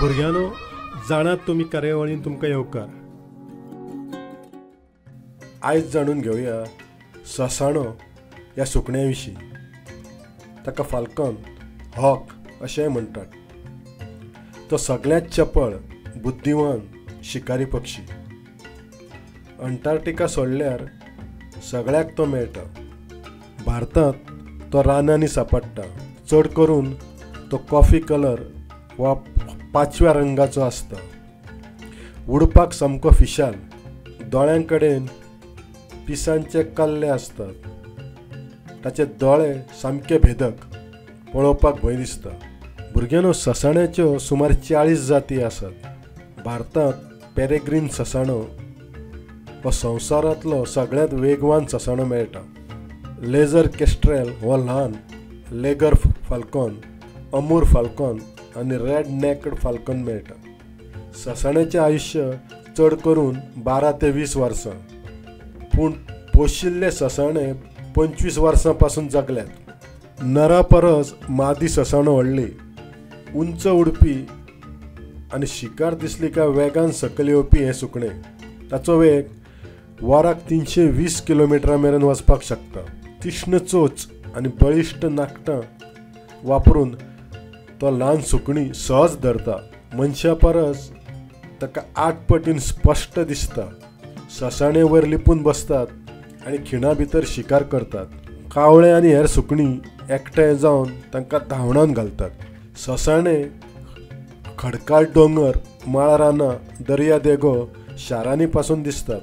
भुरग्यांनो, जाणात तुमी कार्यावळीन तुमकां येवकार. आयज जाणून घेवया ससाणो ह्या सुकण्या विशीं. ताका फाल्कन, हॉक अशेंय म्हणटात. तो सगळ्यांत चपळ, बुद्धिवान शिकारी पक्षी. अंटार्क्टिका सोडल्यार सगळ्याक तो मेळटा. भारतांत तो रानांनी सांपडटा. चड करून तो कॉफी कलर वा पाचव्या रंगाचो आसता. उडपाक सामको फिशाल. दोळ्यां कडेन पिसांचे कल्ले आसतात. ताचे दोळे सामके भेदक, पळोवपाक भंय दिसता. भुरग्यांनो, ससाण्याच्यो सुमार 40 जाती आसात. भारतांत पेरेग्रीन ससाणो हो संवसारांतलो सगळ्यांत वेगवान ससाणो मेळटा. लेझर केस्ट्रेल हो ल्हान, लेगर फाल्कॉन, अमूर फाल्कॉन आनी रेड नेक्ड फाल्कॉन मेळटा. ससाण्याचें आयुश्य चड करून 12 ते 20 वर्सां, पूण पोशिल्ले ससाणे 25 वर्सां पासून जगल्यात. नरा परस मादी ससाणो व्हडली, उंच उडपी आनी शिकार दिसली काय वेगान सकयल येवपी हें सुकणें. ताचो वेग वराक 320 किलोमिटरां मेरेन वचपाक शकता. तीक्ष्ण चोच आनी बळिश्ट नाकटां वापरून तो ल्हान सुकणीं सहज धरता. मनशा परस ताका 8 पटीन स्पश्ट दिसता. ससाणे वयर लिपून बसतात आनी खिणा भितर शिकार करतात. कावळे आनी हेर सुकणीं एकठांय जावन तांकां धांवणान घालतात. ससाणे खडकाळ दोंगर, माळ रानां, दर्या देगो, शारांनी पासून दिसतात.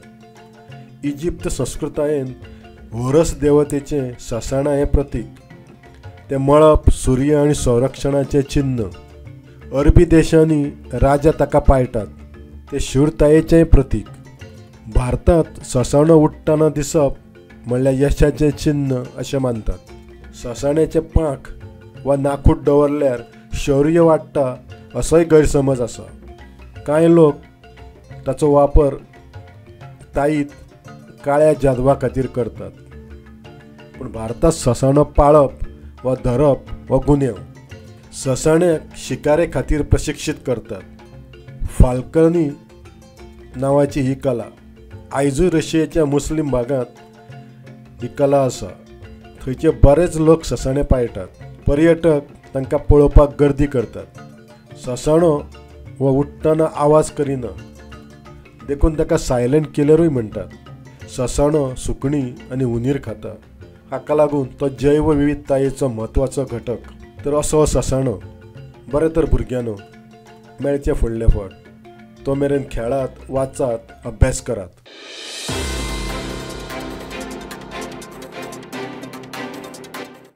इजिप्त संस्कृतायेन होरस देवतेचें ससाणा हें प्रतीक. तें मळप, सूर्य आनी संरक्षणाचें चिन्न. अरबी देशांनी राजा ताका पाळटात. तें शूरतायेचेंय प्रतीक. भारतांत ससाणो उडटना दिसप म्हणल्यार यशाचें चिन्न अशें मानतात. ससाण्याचें पांख वा नाखूट दवरल्यार शौर्य वाडटा असोय गैरसमज आसा. कांय लोक ताचो वापर ताईत काळ्या जादवा खातीर करतात. पूण भारतांत ससाणो पाळप वा धरप हो गुन्यांव. ससाण्याक शिकारे खातीर प्रशिक्षीत करतात. फाल्कनी नांवाची ही कला आयजूय रशियेच्या मुस्लीम भागांत ही कला आसा. थंयचे बरेच लोक ससाणे पाळटात. पर्यटक तांकां पळोवपाक गर्दी करतात. ससाणो हो उडटना आवाज करिना, देखून ताका सायलंट किलरूय म्हणटात. ससाणो सुकणीं आनी हुनीर खाता. हाका लागून तो जैवविविधतायेचो म्हत्वाचो घटक. तर असो हो ससाणो. बरें तर भुरग्यांनो, मेळचें फुडले फावट. तो मेरेन खेळात, वाचात, अभ्यास करात.